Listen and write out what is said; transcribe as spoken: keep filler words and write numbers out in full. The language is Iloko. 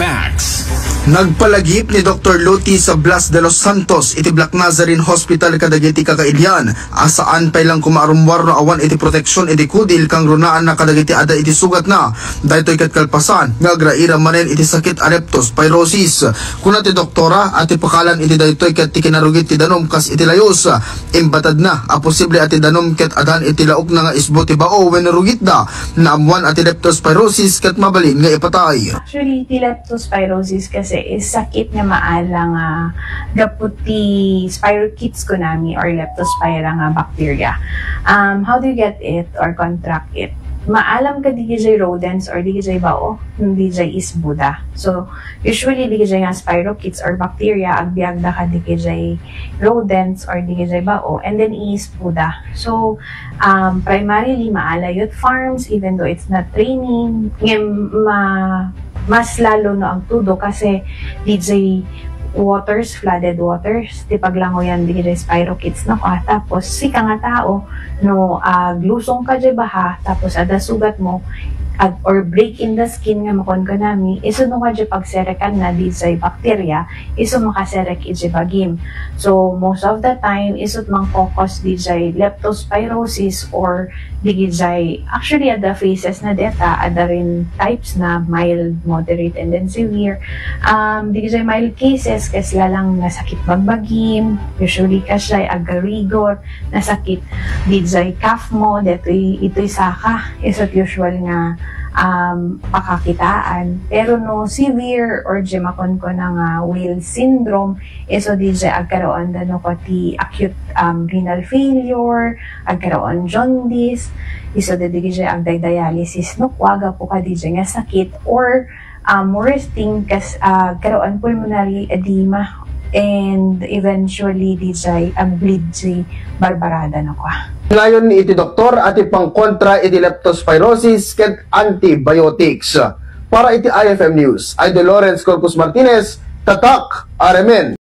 Facts. Nagpalagip ni Doktor Loti Sablas de los Santos iti Black Nazarene Hospital kadagiti kakaidian a saan pay lang kumaarumwar no awan iti proteksyon iti kudil kangrunaanna kadagiti adda iti sugatna. Daytoy ket kalpasan nga agraira manen iti sakit a leptospirosis. Kuna ti doktora a ti pakalan iti daytoy ket ti kinarugit ti danum kas iti layus. Imbatadna a posible a ti danum ket adan iti laokna nga isbo ti bao wenno rugitda. Naammuan a ti leptospirosis ket mabalin nga ipatay. Actually, ti leptospirosis kasi is sakit nga maala nga gapu ti spirochetes kunami or leptospira nga bacteria. Um, how do you get it or contract it? Maalam ka digijay rodents or digijay bao, digijay isbuda. So, usually digijay nga spirochetes or bacteria, agbiagda ka digijay rodents or digijay bao, and then iisbuda. So, um, primarily, maala it farms, even though it's not raining, ngem ma, mas lalo no agtudo kasi digijay waters, flooded waters, ti paglanguyan digijay spirochetes no ka. Tapos, sika nga tao, no aglusong ka di baha, tapos adda sugat mo, ag, or break in the skin nga makuan kanami, isu no ka di pagserekan na digijay bacteria, isu makaserek iti bagim. So, most of the time, isut mangkokos digijay leptospirosis or digijay, actually, adda phases na deta, adda rin types na mild, moderate, and then severe. Um, digijay mild cases, kasla lang nasakit bagbagim, usually kasjay agarigor, nasakit digijay calf mo, detoy, itoy saka, isut usual nga um, pakakitaan. Pero no severe or di makunkuna nga Wales syndrome, isu digijay agkaroon da no ko ti acute um, renal failure, agkaroon jaundice, isu da digijay agdaydialysis no kua gapu ka digijay nga sakit, or um, worst thing kas agkaroon pulmonary edema, and eventually digijay agbleed ti barbarada no kua. Kanayon iti doktor a ti pangkontra iti leptospirosis ket antibiotics. Para iti I F M News, Idol Lawrence Corpus Martinez, Tatak, Aremen.